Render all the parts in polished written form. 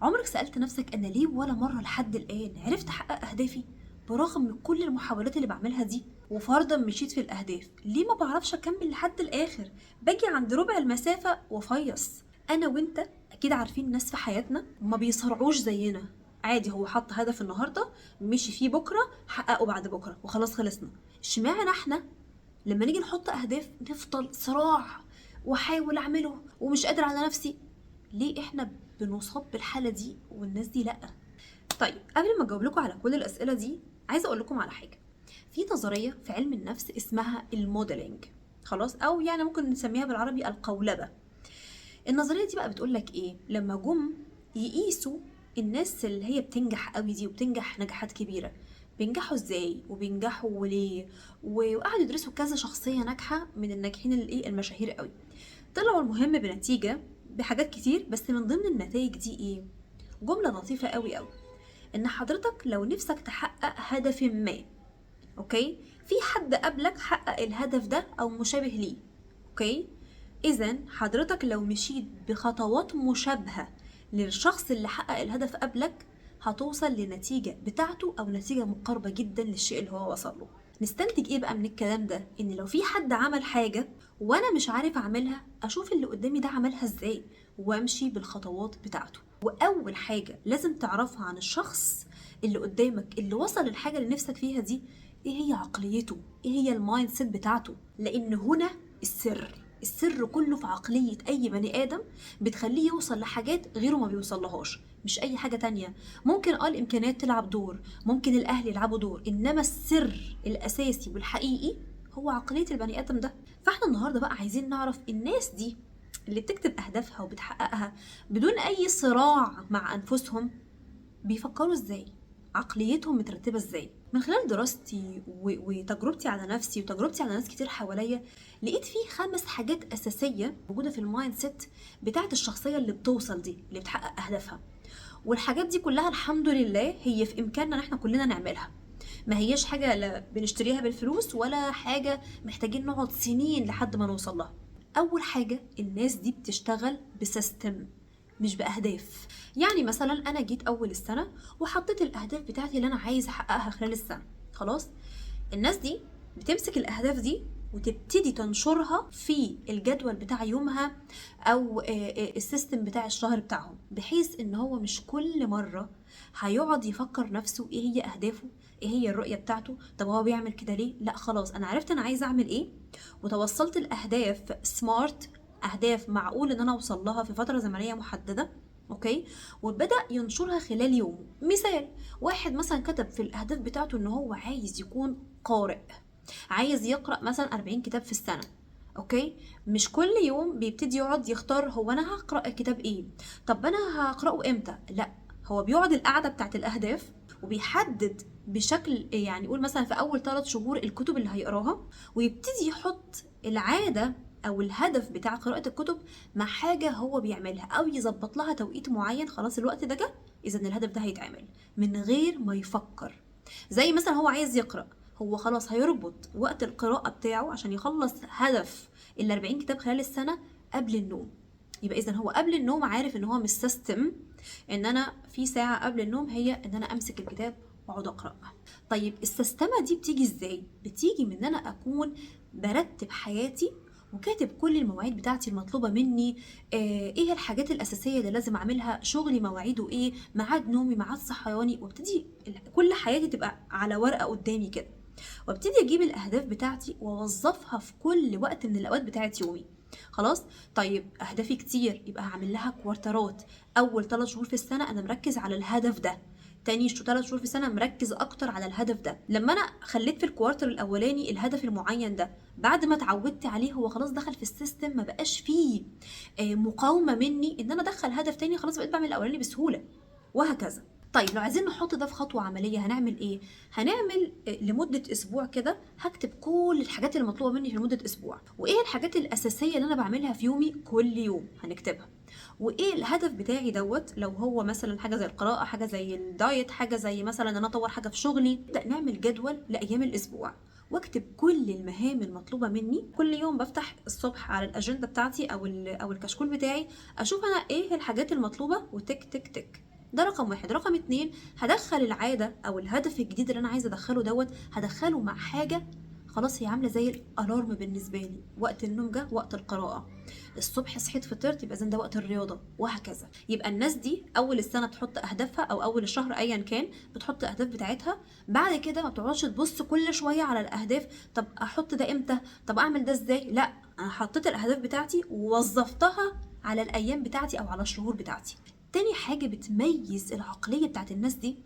عمرك سألت نفسك أنا ليه ولا مرة لحد الآن عرفت أحقق أهدافي برغم كل المحاولات اللي بعملها دي؟ وفرضا مشيت في الأهداف، ليه ما بعرفش أكمل لحد الآخر؟ باجي عند ربع المسافة وفيص. أنا وإنت أكيد عارفين ناس في حياتنا ما بيصرعوش زينا، عادي هو حط هدف النهاردة مشي فيه بكرة حققه بعد بكرة وخلاص خلصنا. اشمعنى احنا لما نيجي نحط أهداف نفضل صراع وحاول أعمله ومش قادر على نفسي؟ ليه احنا بنصاب بالحالة دي والناس دي لأ؟ طيب قبل ما اجاوب لكم على كل الأسئلة دي عايزة اقول لكم على حاجة. في نظرية في علم النفس اسمها ال modeling، خلاص، او يعني ممكن نسميها بالعربي القولبة. النظرية دي بقى بتقول لك ايه؟ لما جم يقيسوا الناس اللي هي بتنجح قوي دي وبتنجح نجاحات كبيرة، بينجحوا ازاي وبينجحوا ليه، وقعدوا يدرسوا كذا شخصية ناجحة من الناجحين اللي المشاهير قوي، طلعوا المهم بنتيجة بحاجات كتير، بس من ضمن النتائج دي ايه؟ جملة لطيفة قوي قوي، ان حضرتك لو نفسك تحقق هدف ما، okay، في حد قبلك حقق الهدف ده او مشابه ليه، okay، اذا حضرتك لو مشيت بخطوات مشابهة للشخص اللي حقق الهدف قبلك هتوصل لنتيجة بتاعته او نتيجة مقاربة جدا للشيء اللي هو وصل له. نستنتج ايه بقى من الكلام ده؟ ان لو في حد عمل حاجة وانا مش عارف اعملها، اشوف اللي قدامي ده عملها ازاي وامشي بالخطوات بتاعته. واول حاجة لازم تعرفها عن الشخص اللي قدامك اللي وصل للحاجة اللي نفسك فيها دي، ايه هي عقليته، ايه هي ال mindset بتاعته، لان هنا السر، السر كله في عقلية أي بني آدم بتخليه يوصل لحاجات غيره ما بيوصلهاش، مش أي حاجة تانية. ممكن الإمكانيات تلعب دور، ممكن الأهل يلعبوا دور، إنما السر الأساسي والحقيقي هو عقلية البني آدم ده. فإحنا النهاردة بقى عايزين نعرف الناس دي اللي بتكتب أهدافها وبتحققها بدون أي صراع مع أنفسهم بيفكروا إزاي، عقليتهم مترتبة إزاي. من خلال دراستي وتجربتي على نفسي وتجربتي على ناس كتير حواليا، لقيت فيه 5 حاجات أساسية موجودة في ال mindset بتاعت الشخصية اللي بتوصل دي، اللي بتحقق أهدافها. والحاجات دي كلها الحمد لله هي في إمكاننا إن إحنا كلنا نعملها، ما هيش حاجة لا بنشتريها بالفلوس ولا حاجة محتاجين نقعد سنين لحد ما نوصل لها. أول حاجة، الناس دي بتشتغل ب system مش بأهداف. يعني مثلا أنا جيت أول السنة وحطيت الأهداف بتاعتي اللي أنا عايز أحققها خلال السنة، خلاص، الناس دي بتمسك الأهداف دي وتبتدي تنشرها في الجدول بتاع يومها أو ال system بتاع الشهر بتاعهم، بحيث إن هو مش كل مرة هيقعد يفكر نفسه إيه هي أهدافه، إيه هي الرؤية بتاعته، طب هو بيعمل كده ليه؟ لا خلاص أنا عرفت أنا عايز أعمل إيه وتوصلت الأهداف smart، أهداف معقول إن أنا أوصل لها في فترة زمنية محددة، okay، وبدأ ينشرها خلال يومه. مثال، واحد مثلا كتب في الأهداف بتاعته إن هو عايز يكون قارئ، عايز يقرأ مثلا 40 كتاب في السنة، okay، مش كل يوم بيبتدي يقعد يختار هو أنا هقرأ الكتاب إيه، طب أنا هقرأه إمتى، لا هو بيقعد القعدة بتاعت الأهداف وبيحدد بشكل، يعني يقول مثلا في أول 3 شهور الكتب اللي هيقراها، ويبتدي يحط العادة أو الهدف بتاع قراءة الكتب مع حاجة هو بيعملها أو يظبط لها توقيت معين، خلاص الوقت ده جه إذن الهدف ده هيتعمل من غير ما يفكر. زي مثلا هو عايز يقرأ، هو خلاص هيربط وقت القراءة بتاعه عشان يخلص هدف ال40 كتاب خلال السنة قبل النوم، يبقى إذن هو قبل النوم عارف إن هو مش system إن أنا في ساعة قبل النوم هي إن أنا أمسك الكتاب وأقعد أقرأ. طيب السيستمة دي بتيجي إزاي؟ بتيجي من إن أنا أكون برتب حياتي وكاتب كل المواعيد بتاعتي المطلوبة مني، إيه الحاجات الأساسية اللي لازم أعملها، شغلي مواعيده إيه، ميعاد نومي، ميعاد صحياني، وابتدي كل حياتي تبقى على ورقة قدامي كده، وابتدي أجيب الأهداف بتاعتي وأوظفها في كل وقت من الأوقات بتاعت يومي. خلاص، طيب أهدافي كتير يبقى هعمل لها كوارترات، أول 3 شهور في السنة أنا مركز على الهدف ده، تاني 3 شهور في السنة مركز أكتر على الهدف ده. لما أنا خليت في ال quarter الأولاني الهدف المعين ده، بعد ما اتعودت عليه هو خلاص دخل في ال system، ما بقاش فيه مقاومة مني إن أنا أدخل هدف تاني، خلاص بقيت بعمل الأولاني بسهولة، وهكذا. طيب لو عايزين نحط ده في خطوة عملية هنعمل إيه؟ هنعمل لمدة أسبوع كده، هكتب كل الحاجات اللي مطلوبة مني في مدة أسبوع، وإيه الحاجات الأساسية اللي أنا بعملها في يومي كل يوم هنكتبها، وإيه الهدف بتاعي دوت، لو هو مثلا حاجة زي القراءة، حاجة زي ال diet، حاجة زي مثلا إن أنا أطور حاجة في شغلي. نبدأ نعمل جدول لأيام الأسبوع واكتب كل المهام المطلوبة مني. كل يوم بفتح الصبح على الأجندة بتاعتي أو الكشكول بتاعي، أشوف أنا إيه الحاجات المطلوبة وتك تك تك. ده رقم 1. رقم 2، هدخل العادة او الهدف الجديد اللي انا عايزه ادخله دوت، هدخله مع حاجة خلاص هي عامله زي ال alarm بالنسبة لي. وقت النوم جه، وقت القراءة، الصبح صحيت فطرت، يبقى اذا ده وقت الرياضة، وهكذا. يبقى الناس دي اول السنة بتحط اهدافها، او اول الشهر ايا كان بتحط اهداف بتاعتها. بعد كده ما بتقعدش تبص كل شوية على الاهداف، طب احط ده امتى، طب اعمل ده ازاي. لا، انا حطيت الاهداف بتاعتي ووظفتها على الايام بتاعتي او على الشهور بتاعتي. تاني حاجة بتميز العقلية بتاعت الناس دي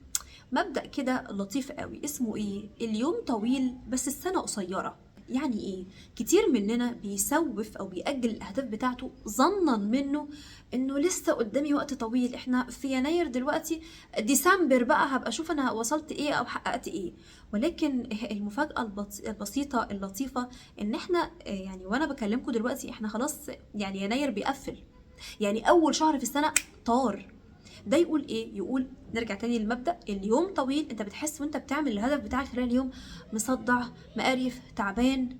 مبدأ كده لطيف قوي، اسمه ايه؟ اليوم طويل بس السنة قصيرة. يعني ايه؟ كتير مننا بيسوف او بيأجل الاهداف بتاعته ظنا منه انه لسه قدامي وقت طويل، احنا في يناير دلوقتي، ديسمبر بقى هبقى اشوف انا وصلت ايه او حققت ايه. ولكن المفاجأة البسيطة اللطيفة ان احنا يعني وانا بكلمكم دلوقتي احنا خلاص يعني يناير بيقفل، يعني اول شهر في السنة طار. ده يقول ايه؟ يقول نرجع تاني للمبدأ، اليوم طويل. انت بتحس وانت بتعمل الهدف بتاعك خلال اليوم مصدع، مقرف، تعبان،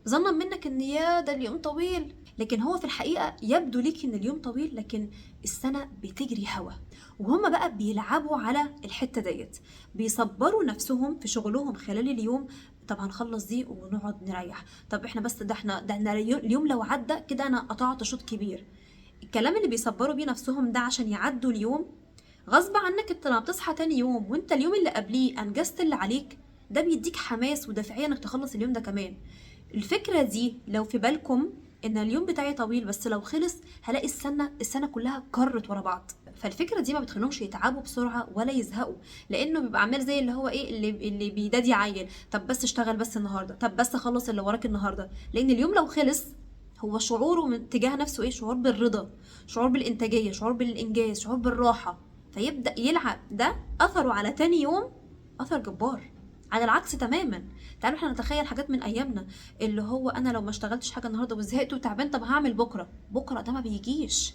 ظنا منك ان يا ده اليوم طويل، لكن هو في الحقيقة يبدو ليك ان اليوم طويل لكن السنة بتجري هوا. وهم بقى بيلعبوا على الحتة ديت، بيصبروا نفسهم في شغلهم خلال اليوم، طب هنخلص دي ونقعد نريح، طب احنا بس ده احنا ده احنا اليوم لو عدى كده انا قطعت شوط كبير. الكلام اللي بيصبروا بيه نفسهم ده عشان يعدوا اليوم، غصب عنك انت لما بتصحى تاني يوم وانت اليوم اللي قبليه انجزت اللي عليك، ده بيديك حماس ودافعيه انك تخلص اليوم ده كمان. الفكرة دي لو في بالكم ان اليوم بتاعي طويل بس لو خلص هلاقي السنة كلها كرت ورا بعض، فالفكرة دي ما بتخليهمش يتعبوا بسرعة ولا يزهقوا، لانه بيبقى عامل زي اللي هو ايه اللي بيدادي عيل، طب بس اشتغل بس النهارده، طب بس خلص اللي وراك النهارده، لان اليوم لو خلص هو شعوره من تجاه نفسه ايه؟ شعور بالرضا، شعور بالانتاجيه، شعور بالانجاز، شعور بالراحة، فيبدا يلعب. ده اثره على تاني يوم اثر جبار. على العكس تماما، تعالوا احنا نتخيل حاجات من ايامنا اللي هو انا لو ما اشتغلتش حاجة النهارده وزهقت وتعبان، طب هعمل بكره، بكره ده ما بيجيش.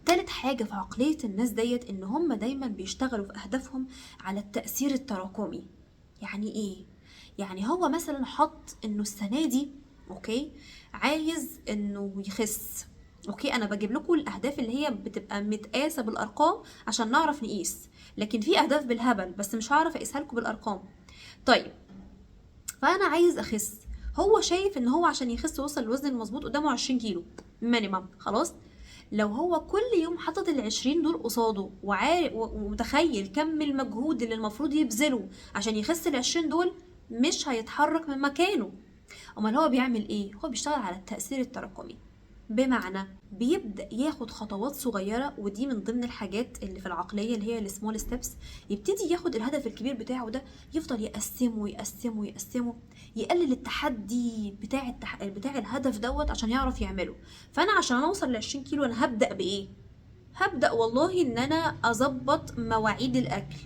تالت حاجة في عقلية الناس ديت ان هم دايما بيشتغلوا في اهدافهم على التاثير التراكمي. يعني ايه؟ يعني هو مثلا حط انه السنة دي okay عايز انه يخس، okay انا بجيب لكم الاهداف اللي هي بتبقى متقاسه بالارقام عشان نعرف نقيس، لكن في اهداف بالهبل بس مش هعرف اقيسها لكم بالارقام. طيب فانا عايز اخس، هو شايف ان هو عشان يخس ويوصل للوزن المظبوط قدامه 20 كيلو minimum، خلاص لو هو كل يوم حاطط ال 20 دول قصاده ومتخيل كم المجهود اللي المفروض يبذله عشان يخس ال 20 دول، مش هيتحرك من مكانه. امال هو بيعمل ايه؟ هو بيشتغل على التأثير التراكمي، بمعنى بيبدأ ياخد خطوات صغيرة، ودي من ضمن الحاجات اللي في العقلية اللي هي ال small steps. يبتدي ياخد الهدف الكبير بتاعه ده، يفضل يقسمه يقسمه يقسمه، يقلل التحدي بتاع الهدف دوت عشان يعرف يعمله. فأنا عشان أوصل ل20 كيلو أنا هبدأ بإيه؟ هبدأ والله إن أنا أظبط مواعيد الأكل.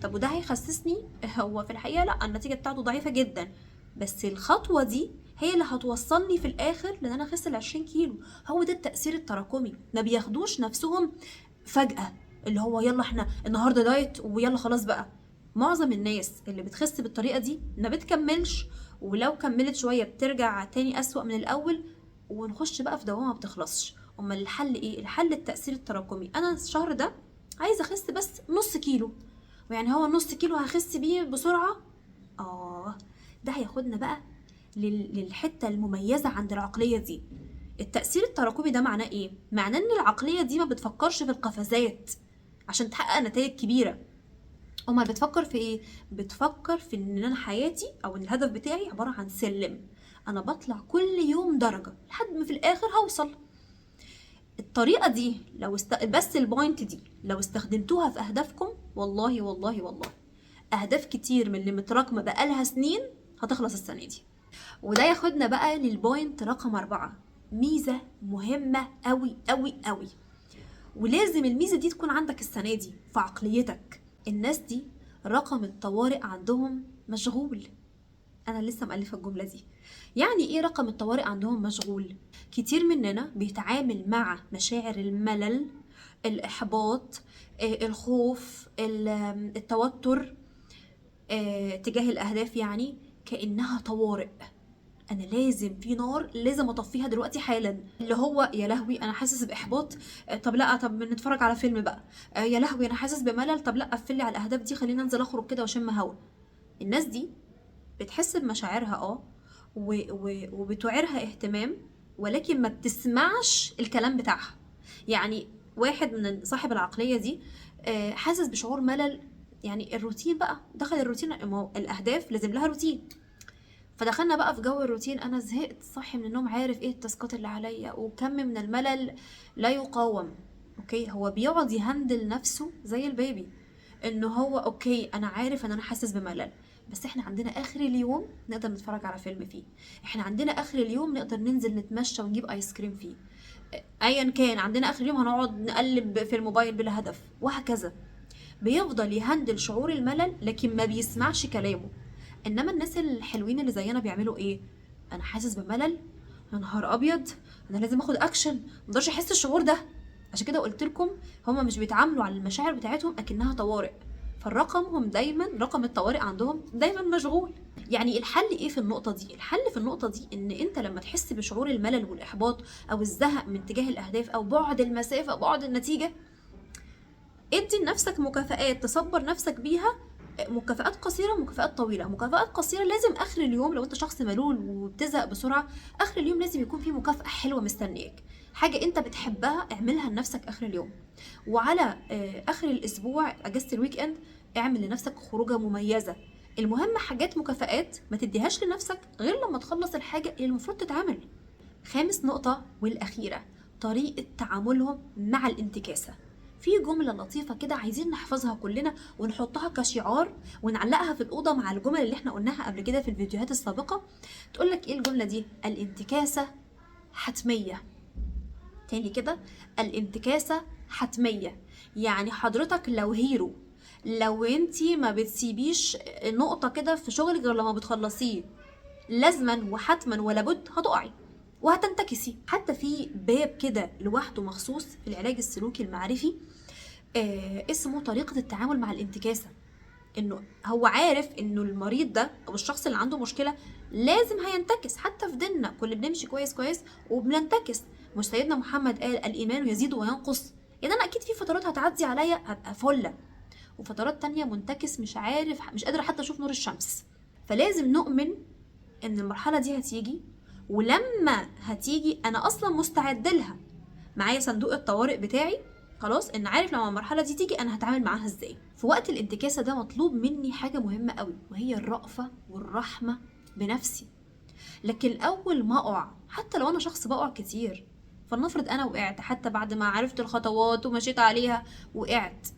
طب وده هيخسسني؟ هو في الحقيقة لأ، النتيجة بتاعته ضعيفة جدا، بس الخطوة دي هي اللي هتوصلني في الآخر لأن أنا أخس ال20 كيلو. هو ده التأثير التراكمي، ما بياخدوش نفسهم فجأة اللي هو يلا احنا النهاردة دايت ويلا خلاص بقى. معظم الناس اللي بتخس بالطريقة دي ما بتكملش، ولو كملت شوية بترجع تاني أسوأ من الأول، ونخش بقى في دوامة ما بتخلصش. أمال الحل إيه؟ الحل التأثير التراكمي. أنا الشهر ده عايزة أخس بس نص كيلو، ويعني هو نص كيلو هخس بيه بسرعة؟ ده هياخدنا بقى للحتة المميزة عند العقلية دي. التأثير التراكمي ده معناه إيه؟ معناه إن العقلية دي ما بتفكرش في القفزات عشان تحقق نتائج كبيرة. أمال بتفكر في إيه؟ بتفكر في إن أنا حياتي أو إن الهدف بتاعي عبارة عن سلم، أنا بطلع كل يوم درجة لحد ما في الآخر هوصل. الطريقة دي لو بس ال point دي لو استخدمتوها في أهدافكم، والله والله والله أهداف كتير من اللي متراكمة بقالها سنين هتخلص السنة دي. وده ياخدنا بقى لل point رقم 4، ميزة مهمة أوي أوي أوي، ولازم الميزة دي تكون عندك السنة دي في عقليتك. الناس دي رقم الطوارئ عندهم مشغول. أنا لسه مألفة الجملة دي. يعني إيه رقم الطوارئ عندهم مشغول؟ كتير مننا بيتعامل مع مشاعر الملل، الإحباط، الخوف، التوتر، تجاه الأهداف، يعني كأنها طوارئ. انا لازم في نار لازم اطفيها دلوقتي حالا، اللي هو يا لهوي انا حاسس باحباط، طب لا، طب نتفرج على فيلم بقى، يا لهوي انا حاسس بملل، طب لا قفلي على الاهداف دي، خلينا انزل اخرج كده واشم هوا. الناس دي بتحس بمشاعرها وبتعيرها اهتمام، ولكن ما بتسمعش الكلام بتاعها. يعني واحد من صاحب العقلية دي حاسس بشعور ملل، يعني الروتين بقى، دخل الروتين، ما هو الأهداف لازم لها روتين، فدخلنا بقى في جو الروتين، أنا زهقت، صاحي من النوم عارف إيه التاسكات اللي عليا، وكم من الملل لا يقاوم. okay، هو بيقعد يهندل نفسه زي ال baby، إنه هو okay أنا عارف إن أنا حاسس بملل، بس إحنا عندنا آخر اليوم نقدر نتفرج على فيلم فيه، إحنا عندنا آخر اليوم نقدر ننزل نتمشى ونجيب آيس كريم فيه، أيا كان عندنا آخر اليوم هنقعد نقلب في الموبايل بلا هدف، وهكذا. بيفضل يهندل شعور الملل لكن ما بيسمعش كلامه. إنما الناس الحلوين اللي زينا بيعملوا إيه؟ أنا حاسس بملل، يا نهار أبيض، أنا لازم أخد أكشن، ما أقدرش أحس الشعور ده. عشان كده قلت لكم هما مش بيتعاملوا على المشاعر بتاعتهم أكنها طوارئ، فالرقم هم دايما، رقم الطوارئ عندهم دايما مشغول. يعني الحل ايه في النقطة دي؟ الحل في النقطة دي ان انت لما تحس بشعور الملل والإحباط او الزهق من تجاه الأهداف او بعد المسافة بعد النتيجة، ادي لنفسك مكافآت تصبر نفسك بيها، مكافآت قصيرة ومكافآت طويلة. مكافآت قصيرة لازم آخر اليوم، لو انت شخص ملول وبتزهق بسرعة، آخر اليوم لازم يكون في مكافأة حلوة مستنياك، حاجة انت بتحبها اعملها لنفسك آخر اليوم. وعلى آخر الأسبوع أجازة ال weekend اعمل لنفسك خروجة مميزة. المهم حاجات مكافآت ما تديهاش لنفسك غير لما تخلص الحاجة اللي المفروض تتعمل. خامس نقطة والأخيرة، طريقة تعاملهم مع الانتكاسة. في جملة لطيفة كده عايزين نحفظها كلنا ونحطها كشعار ونعلقها في الأوضة مع الجمل اللي احنا قلناها قبل كده في الفيديوهات السابقة. تقولك ايه الجملة دي؟ الانتكاسة حتمية. تاني كده، الانتكاسة حتمية. يعني حضرتك لو هيرو، لو انتي ما بتسيبيش نقطة كده في شغلك غير لما بتخلصيه، لازما وحتما ولابد هتقعي وهتنتكسي. حتى في باب كده لوحده مخصوص في العلاج السلوكي المعرفي اسمه طريقة التعامل مع الانتكاسة. انه هو عارف انه المريض ده او الشخص اللي عنده مشكلة لازم هينتكس. حتى في ديننا كل بنمشي كويس كويس وبننتكس. مش سيدنا محمد قال الايمان يزيد وينقص؟ يعني انا اكيد في فترات هتعدي عليا هبقى فلة، وفترات تانية منتكس مش عارف، مش قادرة حتى اشوف نور الشمس. فلازم نؤمن ان المرحلة دي هتيجي، ولما هتيجي انا اصلا مستعد لها، معايا صندوق الطوارئ بتاعي خلاص، ان عارف لما المرحلة دي تيجي انا هتعامل معاها ازاي. في وقت الانتكاسة ده مطلوب مني حاجة مهمة قوي، وهي الرأفة والرحمة بنفسي. لكن اول ما اقع، حتى لو انا شخص بقع كتير، فلنفرض انا وقعت حتى بعد ما عرفت الخطوات ومشيت عليها وقعت،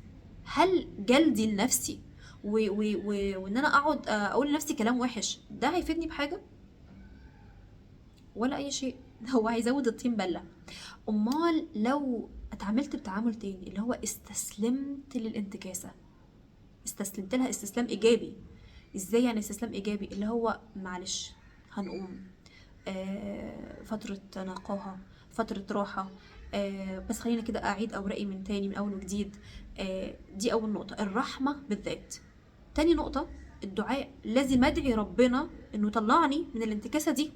هل جلدي لنفسي وان انا اقعد اقول لنفسي كلام وحش ده هيفيدني بحاجة؟ ولا اي شيء، هو هيزود الطين بلة. امال لو اتعاملت بتعامل تاني اللي هو استسلمت للانتكاسة، استسلمت لها استسلام ايجابي. ازاي يعني استسلام ايجابي؟ اللي هو معلش هنقوم، فترة نقاهة، فترة راحة، بس خلينا كده اعيد اوراقي من تاني من اول وجديد. دي اول نقطة، الرحمة بالذات. تاني نقطة الدعاء، لازم ادعي ربنا انه طلعني من الانتكاسة دي.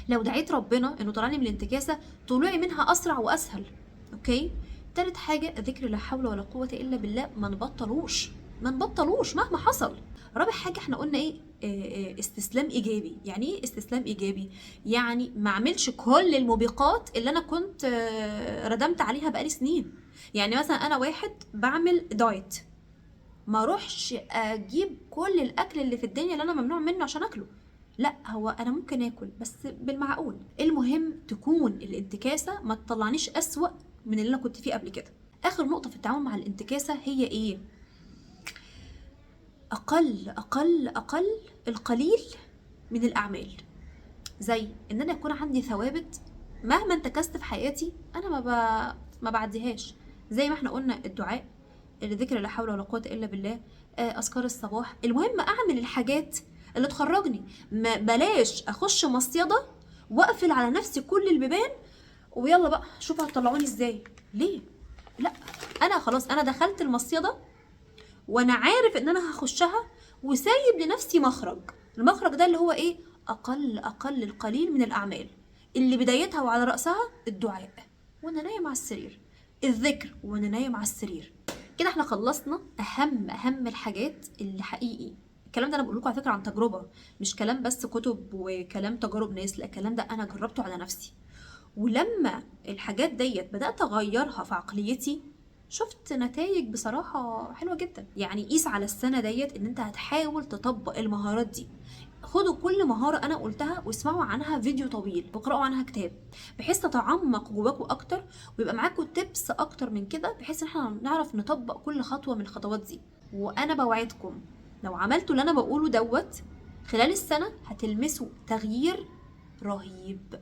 لو دعيت ربنا انه طلعني من الانتكاسة طلوعي منها اسرع واسهل. okay. تالت حاجة ذكر لا حول ولا قوة الا بالله، ما نبطلوش، ما نبطلوش مهما حصل. رابع حاجة احنا قلنا ايه؟ استسلام ايجابي. يعني ايه استسلام ايجابي؟ يعني ما اعملش كل الموبقات اللي انا كنت ردمت عليها بقالي سنين. يعني مثلا انا واحد بعمل diet، ما اروحش اجيب كل الاكل اللي في الدنيا اللي انا ممنوع منه عشان اكله، لا، هو انا ممكن اكل بس بالمعقول. المهم تكون الانتكاسة ما تطلعنيش اسوأ من اللي انا كنت فيه قبل كده. اخر نقطة في التعامل مع الانتكاسة هي ايه؟ اقل اقل اقل القليل من الاعمال، زي ان انا يكون عندي ثوابت مهما انتكست في حياتي انا ما بعديهاش، زي ما احنا قلنا الدعاء، الذكر لا حول ولا قوة الا بالله، اذكار الصباح. المهم اعمل الحاجات اللي تخرجني، ما بلاش اخش مصيده واقفل على نفسي كل البيبان ويلا بقى شوفوا هتطلعوني ازاي. ليه؟ لا، انا خلاص انا دخلت المصيده وانا عارف ان انا هخشها وسايب لنفسي مخرج. المخرج ده اللي هو ايه؟ اقل اقل القليل من الاعمال اللي بدايتها وعلى راسها الدعاء وانا نايم على السرير، الذكر وانا نايم على السرير. كده احنا خلصنا اهم اهم الحاجات اللي حقيقي. الكلام ده انا بقول لكم على فكرة عن تجربه، مش كلام بس كتب وكلام تجارب ناس، لا الكلام ده انا جربته على نفسي. ولما الحاجات ديت بدات اغيرها في عقليتي شفت نتائج بصراحة حلوة جدا. يعني قيس على السنة ديت ان انت هتحاول تطبق المهارات دي. خدوا كل مهارة انا قلتها واسمعوا عنها فيديو طويل واقرأوا عنها كتاب، بحيث تتعمق جواكوا اكتر ويبقى معاكوا tips اكتر من كده، بحيث ان احنا نعرف نطبق كل خطوة من الخطوات دي. وانا بوعدكم لو عملتوا اللي انا بقوله دوت خلال السنة هتلمسوا تغيير رهيب.